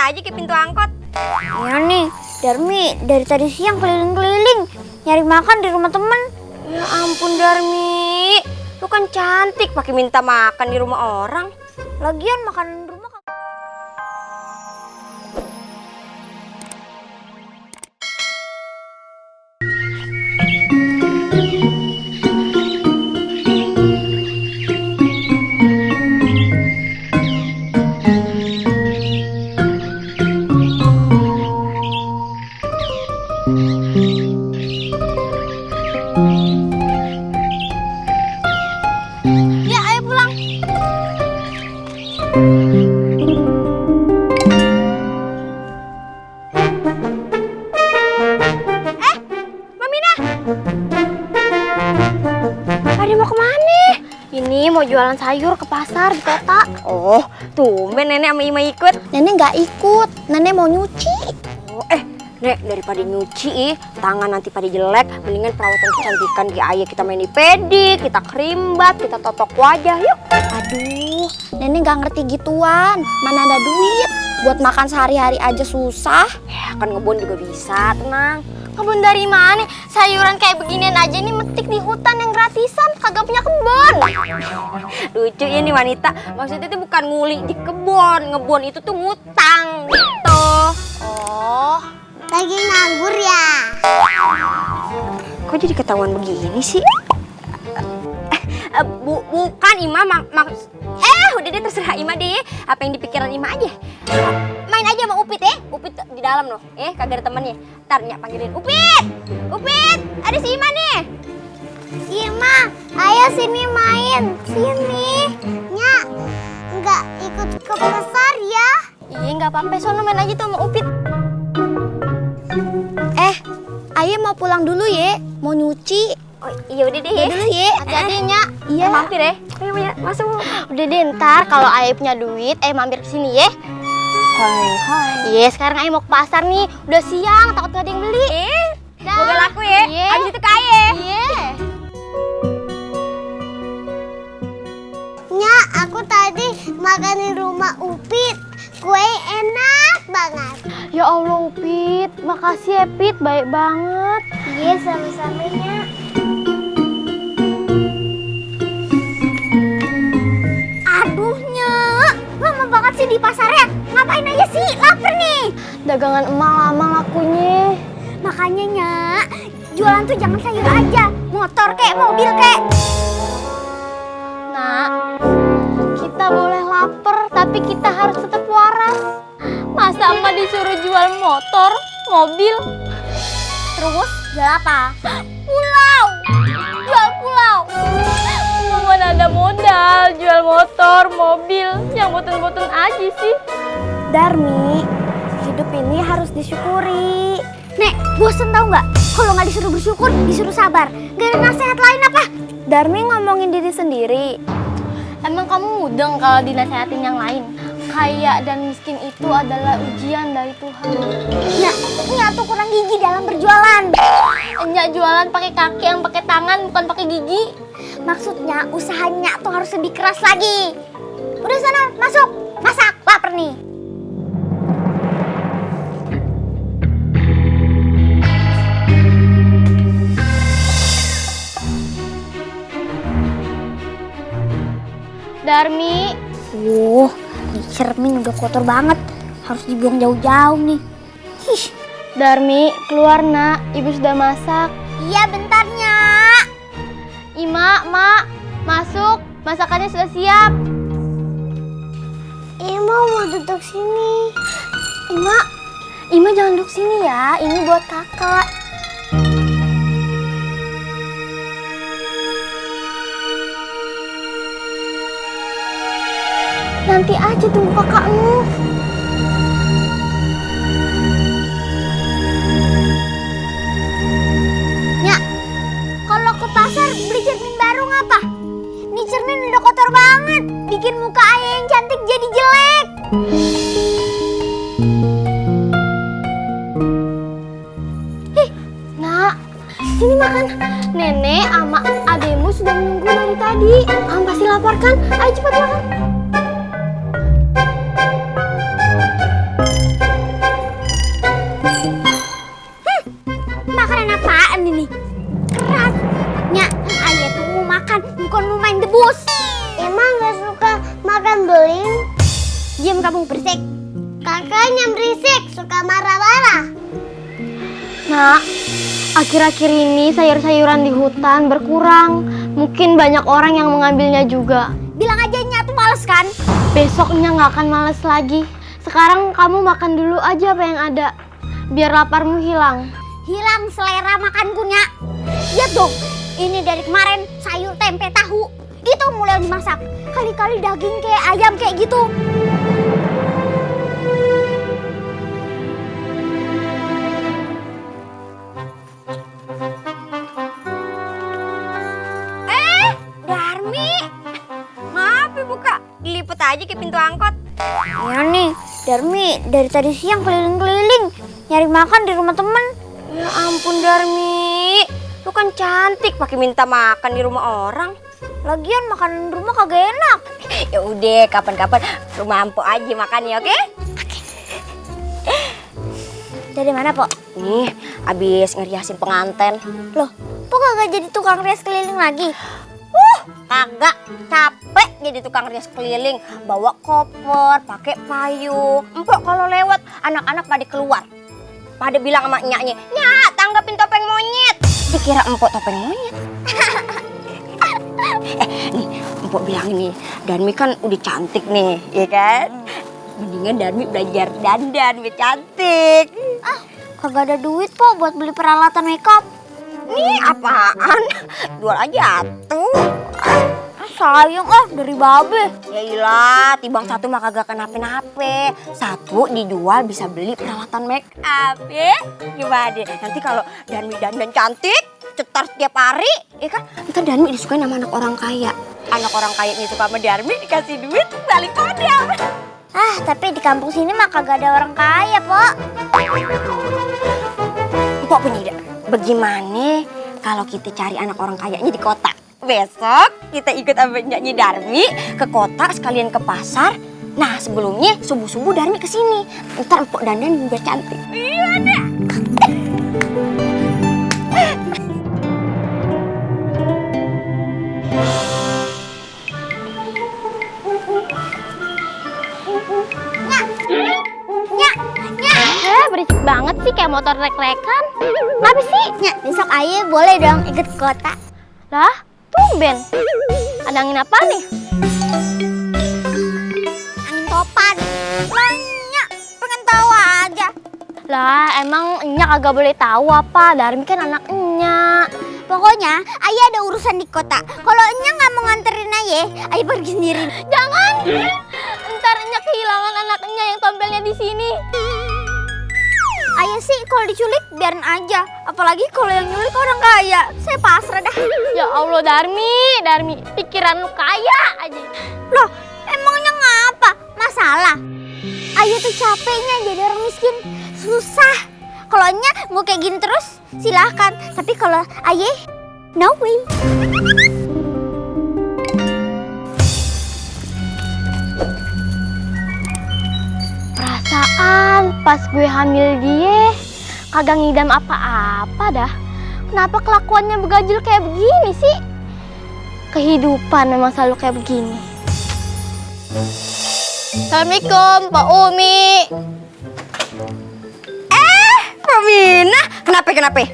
aja kayak pintu angkot. Iya nih, Darmi dari tadi siang keliling-keliling nyari makan di rumah temen. Ya ampun Darmi, lu kan cantik pakai minta makan di rumah orang. Lagian makanan rumah Ya ayo pulang. Mamina. Ade mau kemana? ini mau jualan sayur ke pasar di kota. Oh, tumben nenek sama Ima ikut. Nenek nggak ikut, nenek mau nyuci. Oh, Nek, daripada nyuci, tangan nanti pada jelek, mendingan perawatan kecantikan di ayah kita main di pedik, kita kerimbat, kita totok wajah, yuk. Aduh, nenek nggak ngerti gituan. Mana ada duit buat makan sehari-hari aja susah. Ya, kan ngebon juga bisa, tenang. Kebun dari mana? Sayuran kayak beginian aja nih metik di hutan yang gratisan, kagak punya kebun. Lucu ya nih wanita, maksudnya itu bukan nguli di kebun, ngebon itu tuh ngutang, gitu. Oh, lagi nganggur ya? Kok jadi ketahuan begini sih? Bukan Ima, udah deh terserah Ima deh. Apa yang dipikiran Ima aja. Main aja sama Upit ya. Upit di dalam loh. Kagak ada temennya. Ntar Nyak panggilin Upit. Upit, ada si Ima nih. Ima, ayo sini main. Sini. Nyak, nggak ikut ke pasar ya? Iya nggak apa-apa, sono main aja tuh sama Upit. Ayo mau pulang dulu ya, mau nyuci. Oh iya udah deh ya. Dulu ya, hati-hati Nyak. Iya. Mampir ya. Ayo masuk. Udah deh, ntar kalau Ayah punya duit, mampir ke sini ya. Hai. Iya, sekarang Ayah mau ke pasar nih. Udah siang, takut gak ada yang beli. Semoga laku ya. Iya. Abis itu kaya. Iya. Nyak, aku tadi makan di rumah Upit. Kue enak banget. Ya Allah Upit, makasih ya Pit, baik banget. Iya, sama-sama Nyak. Aduh Nyak, lama banget sih di pasarnya. Ngapain aja sih? Lapar nih. Dagangan emak lama lakunya. Makanya Nyak, jualan tuh jangan sayur aja. Motor kek, mobil kek. Nak, kita boleh lapar, tapi kita harus tetap waras. Masa emak disuruh jual motor, mobil? Terus jual apa? Pulau! Jual pulau! Mana ada modal jual motor, mobil, yang boten-boten aja sih. Darmi, hidup ini harus disyukuri. Nek, bosen tau nggak? Kalau nggak disuruh bersyukur, disuruh sabar. Gak ada nasihat lain apa? Darmi ngomongin diri sendiri. Emang kamu mudeng kalau dinasehatin yang lain? Kaya dan miskin itu adalah ujian dari Tuhan. Nyak tuh kurang gigi dalam berjualan. Nyak jualan pakai kaki, yang pakai tangan, bukan pakai gigi. Maksudnya usahanya tuh harus lebih keras lagi. Udah sana, masuk. Masak, lapar nih. Darmi. Cermin udah kotor banget. Harus dibuang jauh-jauh nih. Darmi, keluar nak. Ibu sudah masak. Iya, bentar Nyak. Ima, Mak, masuk. Masakannya sudah siap. Ima mau duduk sini. Ima jangan duduk sini ya. Ini buat kakak. Nanti aja tunggu kakakmu. Nyak, kalau ke pasar beli cermin baru ngapa? Ini cermin udah kotor banget. Bikin muka ayah yang cantik jadi jelek. Nak, sini makan. Nenek sama ademu sudah menunggu dari tadi. Kamu pasti lapar kan? Ayo cepat makan. kamu berisik. Kakaknya berisik, suka marah-marah. Nak, akhir-akhir ini sayur-sayuran di hutan berkurang. Mungkin banyak orang yang mengambilnya juga. Bilang aja Nya tuh males kan? Besoknya nggak akan males lagi. Sekarang kamu makan dulu aja apa yang ada, biar laparmu hilang. Hilang selera makanku, Nya. Lihat dong, ini dari kemarin sayur tempe tahu. Itu mulai dimasak. Kali-kali daging kayak ayam kayak gitu. Darmi, maaf ya buka. Dilipet aja ke pintu angkot. Ya nih, Darmi dari tadi siang keliling-keliling nyari makan di rumah temen. Ya ampun Darmi, lu kan cantik pakai minta makan di rumah orang. Lagian makanan di rumah kagak enak. Ya udah, kapan-kapan rumah Ampo aja makannya, oke? Dari mana, Pok? Nih, abis ngeriasin penganten. Loh, Pok kagak jadi tukang rias keliling lagi? Kagak, capek jadi tukang rias keliling. Bawa koper, pakai payung. Empok kalau lewat, anak-anak pada keluar. Pada bilang sama nyaknya, "Nyak, tanggapin topeng monyet." Dikira empok topeng monyet. Nih, empok bilang ini, Darmi kan udah cantik nih, ya kan? Mendingan Darmi belajar dandan biar cantik. Kagak ada duit, Pok, buat beli peralatan makeup. Nih apaan? Jual aja tuh. Sayang dari babe. Ya ilah, tibang satu mah kagak kenapa-napa. Satu dijual bisa beli peralatan make up ya. Gimana deh? Nanti kalau Darmi dandan cantik, cetar setiap hari, ya kan? Ntar Darmi disukain sama anak orang kaya. Anak orang kaya ini suka sama Darmi, dikasih duit, balik modal. Tapi di kampung sini mah kagak ada orang kaya, Pok. Pok punya ide. Bagaimana kalau kita cari anak orang kayanya di kota? Besok kita ikut sama nyanyi Darmi ke kota sekalian ke pasar. Nah sebelumnya subuh-subuh Darmi kesini. Ntar empok dandan biar cantik. Iya deh. Berisik banget sih kayak motor rek-rekan. Apa sih? Nya, besok Aye boleh dong ikut ke kota. Lah, tumben. Ada angin apa nih? Angin topan. Nya, pengen tahu aja. Lah, emang Nya kagak boleh tahu apa? Darmi kan anak Nya. Pokoknya Aye ada urusan di kota. Kalau Nya nggak mau nganterin Aye pergi sendiri. Jangan. Ntar Nya kehilangan anak Nya yang tompelnya di sini. Ayah sih kalau diculik biarin aja. Apalagi kalau yang nyulik orang kaya. Saya pasrah dah. Ya Allah Darmi, pikiran lu kaya aja. Loh, emangnya ngapa? Masalah? Ayah tuh capeknya jadi orang miskin. Susah. Kalau Nya mau kayak gini terus, silahkan. Tapi kalau Ayah, no way. Perasaan pas gue hamil dia kagak ngidam apa-apa dah. Kenapa kelakuannya begajul kayak begini sih? Kehidupan memang selalu kayak begini. Assalamualaikum Pak Umi. Pak Mina, kenapa?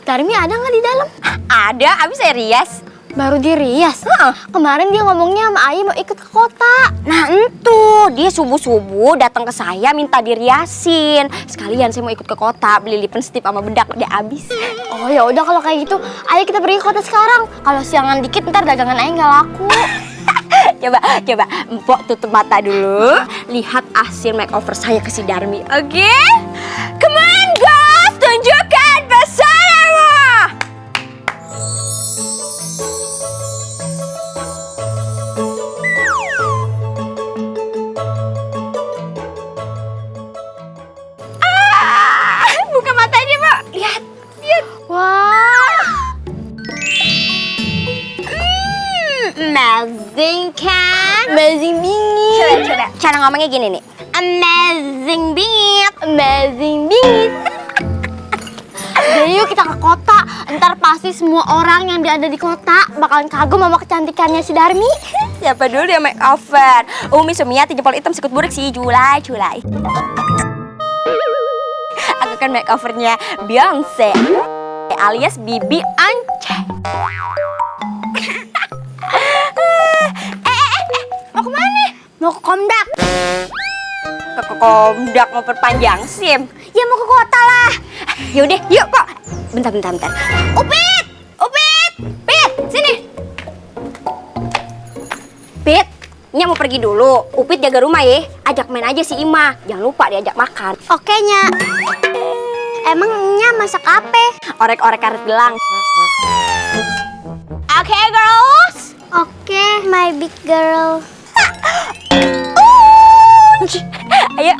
Darmi ada nggak di dalam? Ada, abis saya rias. Baru dirias. Kemarin dia ngomongnya sama Ayi mau ikut ke kota. Nah entuh, dia subuh-subuh datang ke saya minta diriasin. Sekalian saya mau ikut ke kota beli lipstick sama bedak udah habis. Oh ya udah kalau kayak gitu, ayo kita pergi ke kota sekarang. Kalau siangan dikit ntar dagangan Ayi nggak laku. Coba, Empok tutup mata dulu. Lihat hasil makeover saya ke si Darmi, oke? Come on guys, tunjukkan pesanan. Buka matanya, Mbak. Lihat. Wah, Amazing kan? amazing bingit. Coba. Cara ngomongnya gini nih. Amazing bingit. Amazing bingit. Jadi yuk kita ke kota. Ntar pasti semua orang yang ada di kota bakalan kagum sama kecantikannya si Darmi. Siapa dulu yang makeover? Umi Sumiati jempol hitam sikut burik si Julai. Aku kan makeovernya Beyonce alias Bibi Ance. Mau kemana? Mau ke Komdak. Ke Komdak mau perpanjang SIM. Ya mau ke kota lah. Yaudah, yuk kok. Bentar. Upit, Pit, sini. Pit, Nya mau pergi dulu. Upit jaga rumah ya. Ajak main aja si Ima. Jangan lupa diajak makan. Oke, Nya. Emangnya masak apa? Orek-orek karet gelang. Oke, girls. Oke, my big girl. Ayo.